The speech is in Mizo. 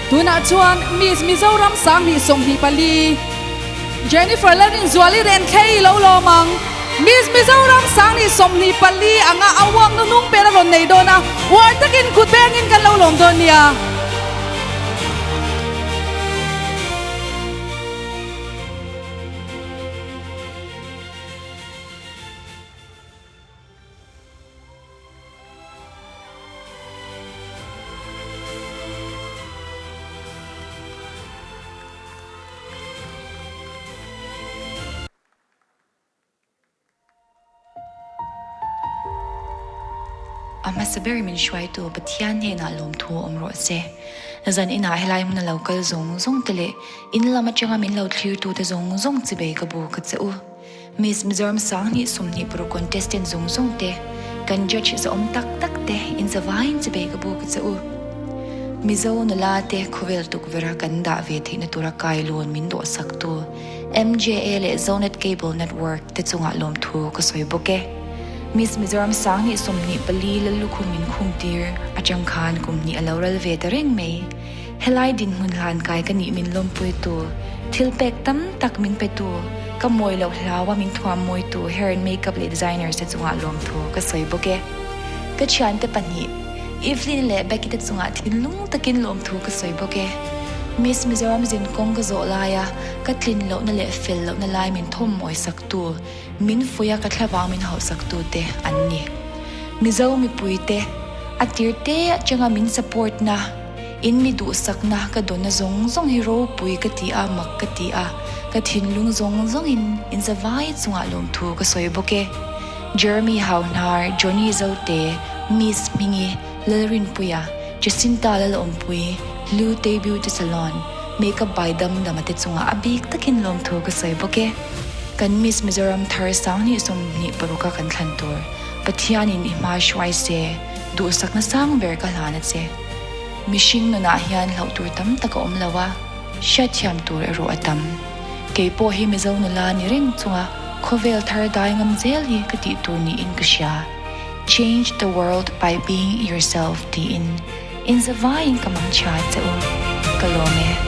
Tunah chuan Miss Mizoram 2024 Jennifer Lalrinzuali Renthlei lo lawm ang. Miss Mizoram 2024 anga a uak hnuhnung ber a rawn nei dawn a, uar takin kut bengin kan lo lawm dawn nia. A hmasa ber min hruaitu Pathian hnenah lawmthu awm rawh se. Zan inah helai hmuna lo kal zawng zawng te leh in lam atanga min lo thlirtute zawng zawng chibei ka bu ka che u. Miss Mizoram 2020 paruk contestant zawng zawng te, kan judge zahawm tak tak te inzavaiin chibei ka bu ka che u. Mizo nula te khawvel tukverha kan dah ve theihna tura kailawn min dawhsaktu MJA leh Zonet Cable Network te chungah lawmthu ka sawi bawk e. Miss Mizoram 2024 Lallukhum min khumtir atang khan kum hnih a lo ral ve ta reng mai. Helai dinhmun hlan kai ka nih min lawmpuitu, thil pek tam tak min petu, ka mawi loh hlaua min thuam mawitu hair and makeup leh designers te chungah lawmthu ka sawi bawk e. Ka thiante pahnih, Evelyn leh Becky te chungah thinlung takin lawmthu ka sawi bawk e. Miss Mizoram zin kawng ka zawh laia ka tlin lohna leh fel lohna lai min thawm mawi saktu, min fuia ka thlavang min hauhsaktu te an ni. Mizo mipuite, a tir te atanga min support na, In mi duhsakna ka dawnna zawng zawng hi ropui ka ti a, mak ka ti a, ka thinlung zawng zawngin in zavai chungah lawmthu ka sawi bawk e. Jeremy Hauhnar, Johnny Zote, Miss Hmingi, Lalrinpuia, Jacinta Lalawmpui, Hlute Beauty Salon, Makeup by Dam Dama te chungah a bik takin lawmthu ka sawi bawk e. Kan Miss Mizoram thar 2026 a kan thlan tur Pathianin i hma hruai se, duhsakna sang ber ka hlan a che. Mihring nunah hian hlauh tur tam tak a awm lo a, hriatthiam tur erawh a tam. Kei pawh hi Mizo nula ni reng chunga khawvel thar dai ngam zel hi ka tih tur niin ka hria. Change the world by being yourself tiin inzavaiin ka mangchhia che u. Ka lawm e.